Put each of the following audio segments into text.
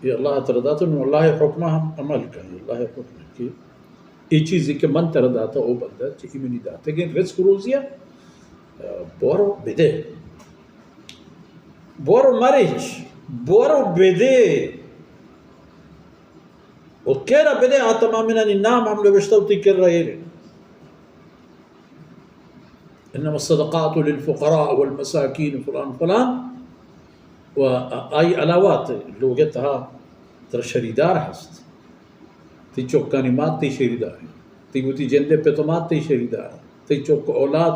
اے اللہ ترا داتہ، نوں اللہ ءِ حکم ءَ ہم عمل کن۔ اللہ ءِ حکم کہ اے چیزے کہ من ترا داتہ، او بندہ، چہ اے منی داتگیں رزق روزی ءَ، برو بدے، برو مرچ، برو بدے۔ و کرا بدے، آ تمامینانی نام ہم نوشتہ وتی کرا ایرے۔ انما الصدقات للفقراء والمساکین فلان فلان۔ و آئی علاوہ تئی لوگ ءِ تہا ترا شریدار ہست۔ تئی چکانی مات تئی شریدار انت۔ تئی وتی جند ءِ پت و مات تئی شریدار انت۔ تئی چک و اولاد،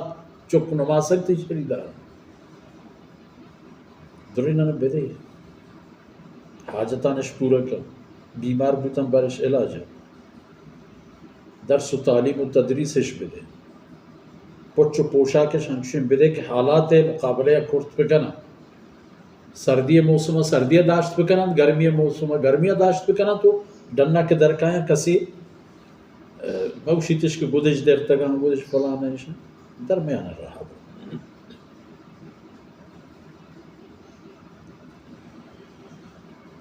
چک و نماسگ تئی شریدار انت۔ دریناں بدے، حاجتانش پورا کن، بیمار بوتن برش علاج ءَ، درس و تعلیم و تدریسش بدے، پچ و پوشاکش انچوشیں بدے کہ حالات ءِ مقابلہ ءَ کرت بکناں۔ سردی ءِ موسم ءَ سردی ءَ داشت بکناں، گرمی ءِ موسم ءَ گرمی ءَ داشت بکناں، تو ڈنا کہ درکایاں کسے، ءَ، مہ گوشیتش کہ گدش درتگاں، گدش فلان انش، درمیان ءَ راہ بو۔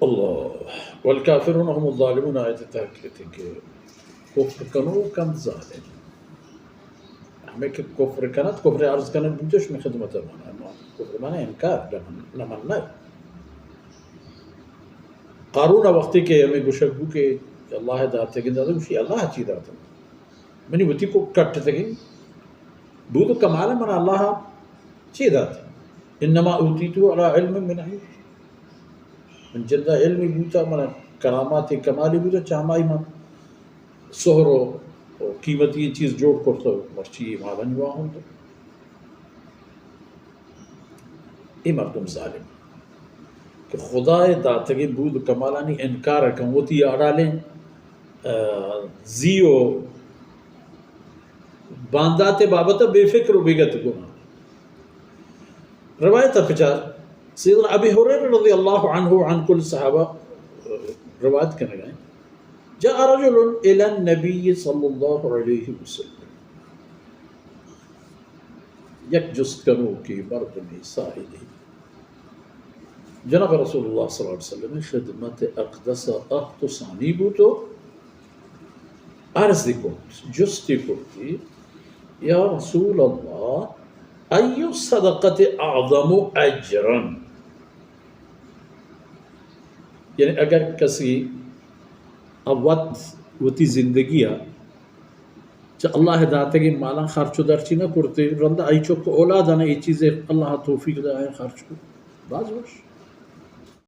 اللہ۔ والکافرون هم الظالمون آیت ءِ تحقیق کہ کفر کنوک انت ظالم۔ ہمے کہ کفر کنت، کفر عرض کنت بوتش میں خدمت مانا۔ کفر مانا انکار، نہ من-، نہ منگ۔ قارون وقتی کہ ہمے گوشگ بو کہ اللہ داتگیں داتا، گوشی اللہ چی داتگ؟ منی وتی کو کٹتگیں بود و کمال من اللہ چی دات؟ انما اوتیتہ علی علم من عندی۔ من جندا علمی بوتا، من کرامات کمالی بوتا، چہ ہمائی من سہر و، و قیمتی چیز جوڑ کرتا، مرچی مالانی واہند۔ اے مردم ظالم کہ خدائے داتگیں بود و کمالانی انکار کن، وتی آڑالیں، ءَ، زی و باندات بابت بے فکر و بے گت گنا۔ روایت پچار سیدنا ابی ہریرہ رضی اللہ عنہ عن کل صحابہ روایت کنگا ہیں۔ جاء رجل الی النبی صلی اللہ علیہ وسلم، یک جست کنوکے مردمے سائلے جناب رسول اللہ صلی اللہ علیہ وسلم خدمت اقدس آہت و ثانی بوت و عرض کت، جستی کت، یا رسول اللہ، ای الصدقۃ اعظم اجرا؟ یعنی اگر کسی وت وتی زندگی ءَ چہ اللہ داتگیں مالاں خرچ و درچی نہ کرتے، رندا آئی چک اولاداں اے چیزے اللہ توفیق دائیں خرچ کو۔ باز وش۔